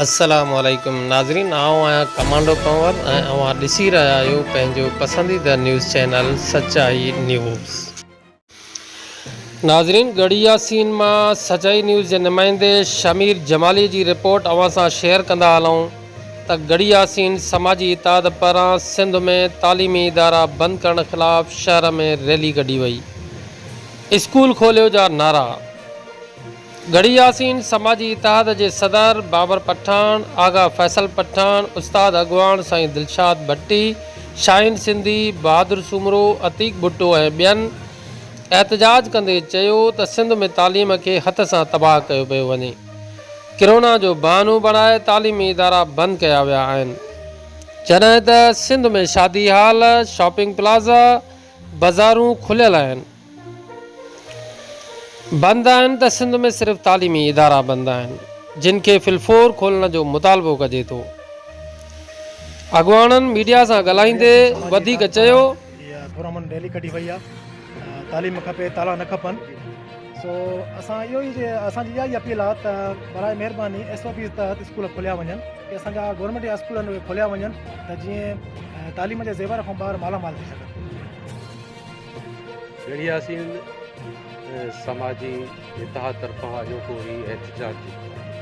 السلام عليڪم ناظرين آئون آهيان ڪمانڊو پنور ۽ اوهان ڏسي رهيا آهيو پنهنجو پسنديده نيوز چينل سچائي نيوز. ناظرين ڳڙهي ياسين مان سچائي نيوز جي نمائندي شمير جمالي جي رپورٽ اوهان سان شيئر ڪندا هلون ته ڳڙهي ياسين سماجي اتحاد پاران سنڌ ۾ تعليمي ادارا بند ڪرڻ خلاف شهر ۾ ريلي ڪڍي وئي اسڪول کوليو جا نعرا. ڳڙهي ياسين سماجي اتحاد جي صدر بابر پٺاڻ، آغا فيصل پٺاڻ، استاد اڳواڻ سائين دلشاد ڀٽي، شاهين سنڌي، بهادر سومرو، عتيق ڀٽو ۽ ٻين احتجاج ڪندي چيو ته سنڌ ۾ تعليم کي هٿ سان تباهه ڪيو پيو وڃي، ڪرونا جو بهانو بڻائي تعليمي ادارا بند ڪيا ويا آهن، جڏهن ته سنڌ ۾ شادي هال، شاپنگ پلازا، بزارون کليل آهن. بند آهن ته سنڌ ۾ صرف تعليمي ادارا بند آهن جن کي في الفور کولڻ جو مطالبو ڪجي ٿو. اڳواڻن ميڊيا سان ڳالهائيندي وڌيڪ چيو. هي پرامن ريلي ڪڍي وئي آهي تعليم کپي تالا نه کپن سو اسان اهو ئي اسان جي اها ئي اپيل آهي ته برائي مهرباني ايس او پيز تحت اسڪول کوليا وڃن ڪي اسان جا گورنمينٽ جا اسڪول آهن اهي کوليا وڃن ته جيئن تعليم جي زيور کان ٻار مالا مال ٿي سگهن. ڳڙهي ياسين سماجي اتحاد طرفان اڄوڪو هي احتجاج جيڪو آهي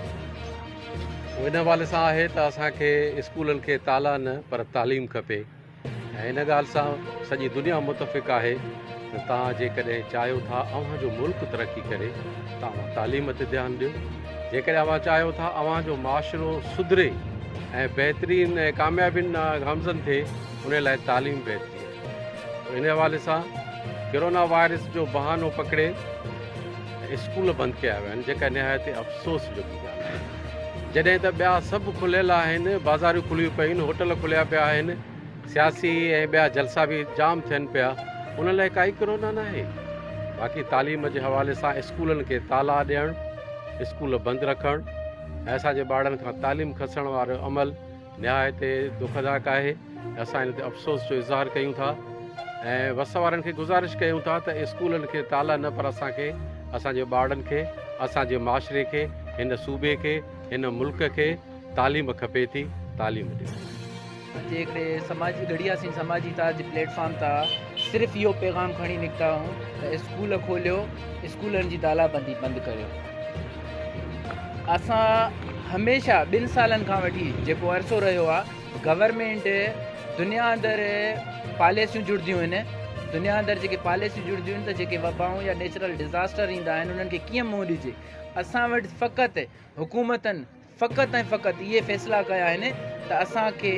اهو ان حوالي سان آهي ته اسان کي اسڪولن کي تالا نه پر تعليم کپي ۽ ان ڳالهه سان سڄي دنيا متفق آهي ته توهان جيڪڏهن چاهيو ٿا اوهان جو ملڪ ترقي ڪري ته اوهان تعليم تي ڌيان ڏيو جيڪڏهن اوهان چاهيو ٿا اوهان جو معاشرو سڌري ۽ بهترين ۽ ڪاميابين ڏانهن گامزن ٿئي ان لاء تعليم بهتري آهي ان حوالي سان ڪرونا وائرس جو بهانو پڪڙي اسڪول بند ڪيا ويا آهن جيڪا نهايت افسوس جوڳي ڳالهه آهي جڏهن ته ٻيا سڀ کليل آهن بازاريون کليون پيون آهن هوٽل کليا پيا آهن سياسي ۽ ٻيا جلسا به جام ٿين پيا ان لاء ڪائي ڪرونا ناهي باقي تعليم جي حوالي سان اسڪولن کي تالا ڏيڻ اسڪول بند رکڻ ۽ اسان جي ٻارڙن کان تعليم کسڻ وارو عمل نهايت دکداڪ آهي اسان ان تي افسوس جو اظهار ڪيون ٿا ۽ وس وارن کي گذارش ڪيون ٿا ته اسڪولن کي تالا نه پر اسان کي اسان جي ٻارڙن کي اسان جي معاشري کي هن صوبي کي هن ملڪ کي تعليم کپي ٿي تعليم ڏيو. جي هڪڙي سماجي ڳڙهياسين سماجي اتحاد جي پليٽ فارم تان صرف اهو پيغام کڻي نڪتا آهيون ته اسڪول کوليو اسڪولن جي تالا بندي بند ڪريو اسان هميشه ٻن سالن کان وٺي جيڪو عرصو رهيو آهي گورنمينٽ دنيا اندر پاليسيون جڙنديون آهن دنيا اندر جيڪي پاليسيون جڙنديون آهن ته جيڪي وبائون يا نيچرل ڊزاسٽر ايندا آهن انهن کي ڪيئن منهن ڏجي اسان وٽ فقط حڪومتن فقط ۽ فقط اهي فيصلا ڪيا آهن ته اسان کي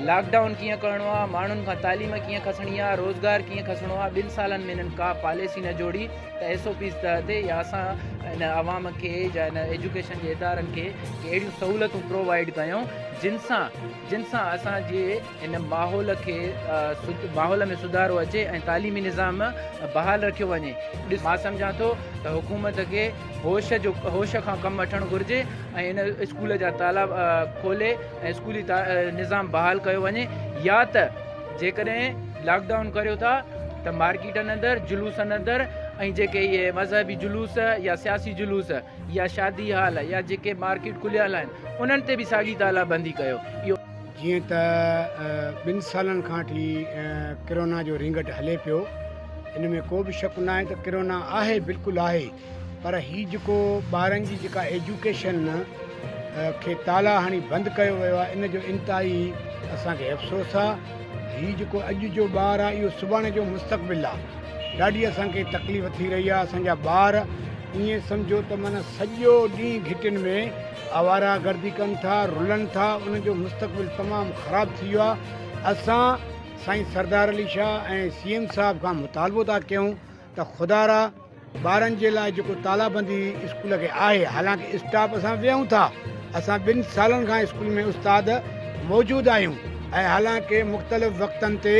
لاڪ ڊائون ڪيئن ڪرڻو آهي، ماڻهن کان تعليم ڪيئن کسڻي آهي، روزگار ڪيئن کسڻو آهي، ٻن سالن ۾ هنن ڪا پاليسي نه جوڙي ته ايس او پيز تحت يا اسان ان عوام کي يا ان ايجوڪيشن جي ادارن کي ڪي اهڙيون سهولتون پرووائيڊ ڪيون جن سان جن سان اسان جي ان ماحول کي ماحول ۾ سڌارو اچي ۽ تعليمي نظام بحال رکيو وڃي. مان سمجهان ٿو ته حڪومت کي هوش جو هوش کان ڪم وٺڻ گهرجي ۽ ان اسڪول جا تالا کولي ۽ اسڪولي نظام بحال ڪيو وڃي يا ته جيڪڏهن لاڪ ڊائون ڪريو ٿا ته مارڪيٽن اندر جلوسن اندر ۽ جيڪي اهي مذهبي جلوس يا سياسي جلوس يا شادي هال يا جيڪي مارڪيٽ کليل آهن انهن تي به ساڳي تالا بندي ڪيو اهو جيئن ته ٻن سالن کان وٺي ڪرونا جو رينگٽ هلي پيو ان ۾ ڪو به شڪ ناهي ته ڪرونا آهي بلڪل آهي پر هي جيڪو ٻارن جي جيڪا ايجوڪيشن کي تالا هڻي بند ڪيو ويو آهي ان جو انتهائي اسان کي افسوس آهي هي جيڪو اڄ جو ٻار آهي اهو سڀاڻي جو مستقبل آهي ڏاڍي اسان کي تڪليف ٿي رهي آهي اسان جا ٻار ائين سمجهو ته معنيٰ سڄو ڏينهن گهٽين ۾ آواره گردي ڪن ٿا رلن ٿا انهن جو مستقبل تمام خراب ٿي ويو آهي اسان سائين سردار علي شاهه ۽ سي ايم صاحب کان مطالبو ٿا ڪيون ته خدارا ٻارن جي لاء جيڪو تالا بندي اسڪول کي آهي حالانڪه اسٽاف اسان ويهون ٿا اسان ٻن سالن کان اسڪول ۾ استاد موجود آهيون ۽ حالانڪه مختلف وقتن تي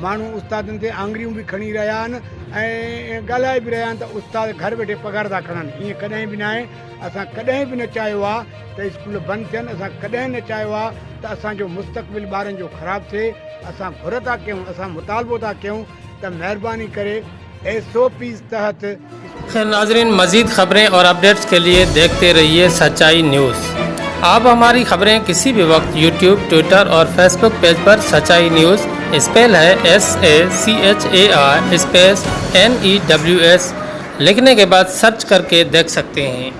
ماڻهو استادن تي آڱريون به کڻي رهيا آهن ۽ ڳالهائي به رهيا آهن ته استاد گهر ويٺي پگهار ٿا کڻن ائين ڪڏهن به ناهي اسان ڪڏهن به نه چاهيو آهي ته اسڪول بند ٿين اسان ڪڏهن نه چاهيو آهي ته اسان جو مستقبل ٻارن جو خراب ٿئي اسان گهر ٿا ڪيون اسان مطالبو ٿا ڪيون ته مهرباني ڪري ايس او پيز تحت خير ناظرين مزيد خبرين اور اپڊيٽس کے لئي ديکهتي رهيي سچائي نيوز. आप हमारी खबरें किसी भी वक्त यूट्यूब, ट्विटर और फेसबुक पेज पर सच्चाई न्यूज़, स्पेल है S A C H A I space N E W S, लिखने के बाद सर्च करके देख सकते हैं।